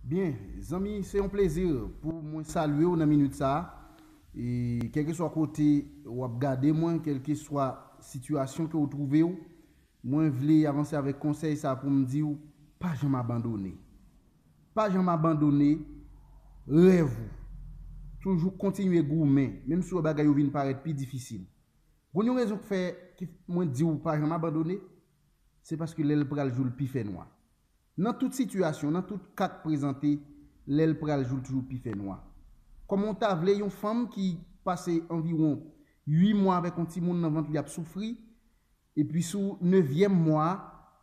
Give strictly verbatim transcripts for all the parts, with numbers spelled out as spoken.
Byen, zanmi, se yon plezi pou mwen salye w nan minit sa a. E kèlkeswa kote w ap gade mwen, kèlkeswa sitiyasyon ke w twouve w, mwen vle avanse avèk konsèy sa a pou m di w, pa janm abandone. Pa janm abandone rèv ou. Toujou kontinye goumen, menm si w wè bagay yo vin parèt pi difisil. Gon yon rezon k fè ki mwen di w pa janm abandone, se paske lè l pral jou l pi fè nwa. Nan tout sitiyasyon, nan tout ka k prezante, lè l pral jou l toujou pi fè nwa. Kòman w ta vle yon fanm ki pase anviwon uit mwa avèk yon timoun nan vant li ap soufri, epi sou nevyèm mwa a,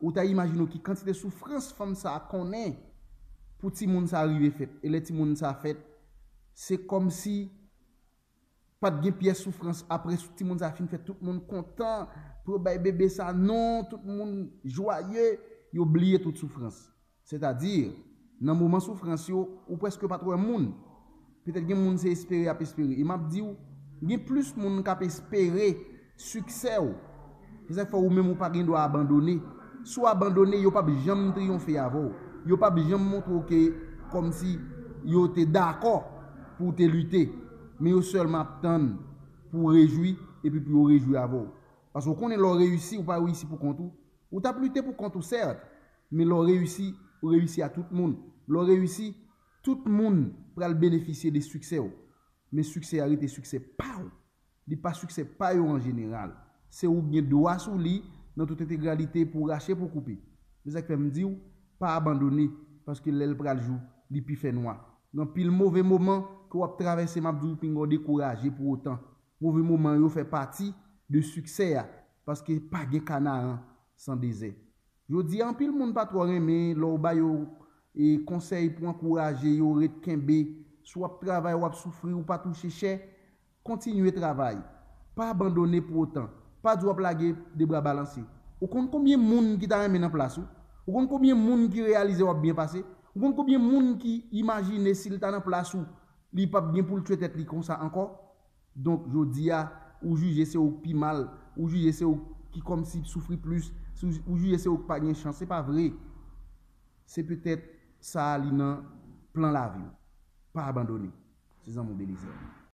ou ta imajine w ki kantite soufrans fanm sa a konnen pou timoun sa a rive fèt. E lè timoun sa a fèt, se kòmsi pa t gen pyès soufrans. Apre timoun sa a fin fèt, tout moun kontan pou yo bay bebe sa a non, tout moun jwaye, yo bliye tout soufrans. Sètadi, nan moman soufrans yo, ou prèske pa t wè moun. Petèt gen moun se espere y ap espere. E m ap di w, gen plis moun k ap espere siksè w. Se sa k fè ou menm ou pa gen dwa abandone. Si w abandone, yo p ap janm triyonfe avè w. Yo p ap janm montre w ke kòmsi yo te dakò pou w te lite. Men yo sèlman ap tann pou w rejwi epi pou yo rejwi avè w. Paske w konnen lè w reyisi, ou pa reyisi pou kont ou. Ou t ap lite pou kont ou, sèt, men lè w reyisi, ou reyisi a tout moun. Lè w reyisi, tout moun pral benefisye de siksè w. Men siksè a rete siksè pa w. Li pa siksè pa yo an jeneral. Se ou k gen dwa sou li nan tout entegralite pou w rache, pou w koupe. Se sa k fè m di w, pa abandone, paske lè l pral jou, li pi fè nwa. Gen anpil move moman ke w ap travèse, m ap di w pinga w dekouraje pou otan. Move moman yo fè pati de siksè a, paske pa gen Kanaran san dezè. Jodi a, anpil moun pa twò renmen lè w ba yo e konsèy pou ankouraje yo ret kenbe. Si w ap travay, w ap soufri, ou pa touche chè, kontinye travay. Pa abandone pou otan. Pa di w ap lage de bra balanse. Ou konn konbyen moun ki ta renmen nan plas ou? Ou konn konbyen moun ki reyalize w ap byen pase? Ou konn konbyen moun ki imajine si l ta nan plas ou, li p ap gen pou l tchwe tèt li konsa ankò? Donk, jodi a, ou jije se ou k pi mal, ou jije se ou ki kòmsi soufri plis, si ou, ou jije se ou k pa gen chans. Se pa vre. Se petèt sa a li nan plan lavi w. Pa abandone. Se zanmi w Belizaire.